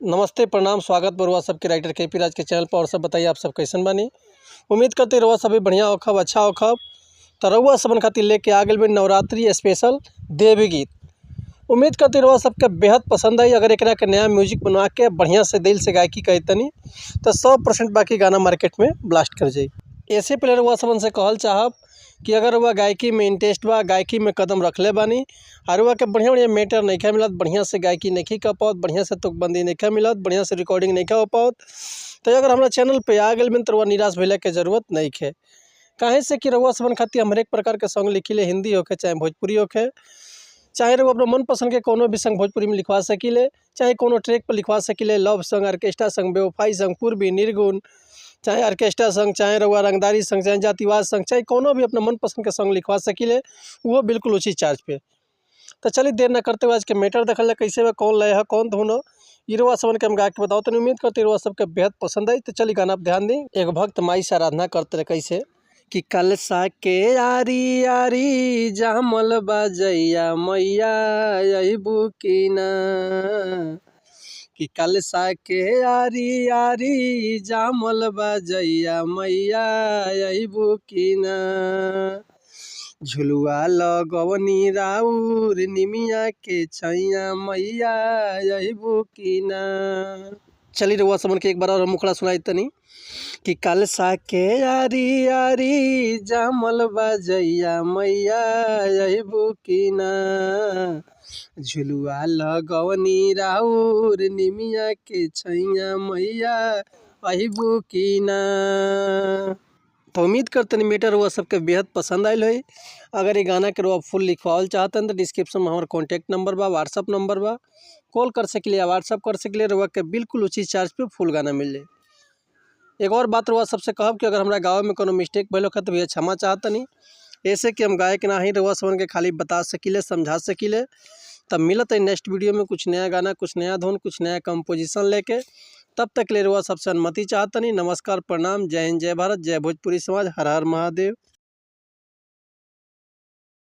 नमस्ते, प्रणाम, स्वागत बरुआ सबके राइटर के पी राज के चैनल पर। और सब बताइए आप सब कैसन बानी? उम्मीद करते रउआ सभी बढ़िया होखब, अच्छा होखब। तो रउआ सबन खातिर लेके आ गइल बानी नवरात्रि स्पेशल देवी गीत। उम्मीद करते रउआ सबके बेहद पसंद आई। अगर एकरा के नया म्यूजिक बनवा के बढ़िया से दिल से गायकी करी तनी तो 100% बाकी गाना मार्केट में ब्लास्ट कर जाई। ऐसे पहले रउआ सबन से कहल चाहब कि अगर रउआ गायकी में इंटरेस्ट बा, गायकी में कदम रखले बानी और रउआ के बढ़िया बढ़िया मैटर नइखे मिलत, बढ़िया से गायकी नइखे कर पावत, बढ़िया से तुकबंदी नइखे मिलत, बढ़िया से रिकॉर्डिंग नइखे हो पावत, तो अगर हमरा चैनल पे आ गइल बानी तो रउआ निराश भइला के जरूरत नइखे। काहे से कि रउआ सबन खातिर हम हरेक प्रकार के सॉन्ग लिखिले, हिंदी होखे चाहे भोजपुरी होखे, चाहे रउआ अपना मनपसंद के कोनो भी संग भोजपुरी में लिखवा सकीले, चाहे कोनो ट्रैक पर लिखवा सकीले, लव सॉन्ग, ऑर्केस्ट्रा संग, बेवफाई संग, पूर्वी, निर्गुण, चाहे ऑर्केस्ट्रा संग, चाहे रउआ रंगदारी संग, चाहे जातिवाद संग, चाहे कोनो भी अपना मनपसंद के सॉन्ग लिखवा सकीले, वो बिल्कुल उचित चार्ज पे। तो चलिए देर न करते हुए आज के मैटर देखल जाए, कैसे बा, कौन लय है, कौन धुन हो, ई रउआ सबन के हम गा के बताओ तनी। उम्मीद करते रउआ सबके बेहद पसंद आई। तो चलिए गाना पर ध्यान दी। एगो भक्त माई से आराधना करते रहे कैसे कि कलसा के आरी आरी जामल बजैया मैया अइबू की ना, कि कलसा के आरी आरी जामल बजैया मैया अइबू की ना, झुलुआ लगवनी राउर निमिया के छैया मैया अइबू की ना। चली रउआ सबन के एक बार और मुखड़ा सुनाई तनी कि कलसा के आरी आरी जामल बजैया मैया अइबू की ना, झुलुआ लगवनी राउर निमिया के छैया मैया अइबू की ना। तो उम्मीद करतनी मैटर रउआ सबके बेहद पसंद आयल होई। अगर ये गाना के रउआ फुल लिखवावल चाहतन तो डिस्क्रिप्शन में हमार कॉन्टैक्ट नंबर बा, व्हाट्सअप नंबर बा, कॉल कर सकिले या व्हाट्सअप कर सकिले, रउआ के बिल्कुल उचित चार्ज पे फुल गाना मिल जाई। एक और बात रउआ सबसे कहब कि अगर हमरा गावे में कोनो मिस्टेक भइल होखे तो भैया क्षमा चाहतनी, ऐसे कि हम गायक ना ही, रउआ सबन के खाली बता सकिले, समझा सकिले। तब मिलत है नेक्स्ट वीडियो में कुछ नया गाना, कुछ नया धुन, कुछ नया कंपोजिशन लेके। तब तक ले रउआ सबसे अनुमति चाहतनी। नमस्कार, प्रणाम, जय हिंद, जय भारत, जय भोजपुरी समाज, हर हर महादेव।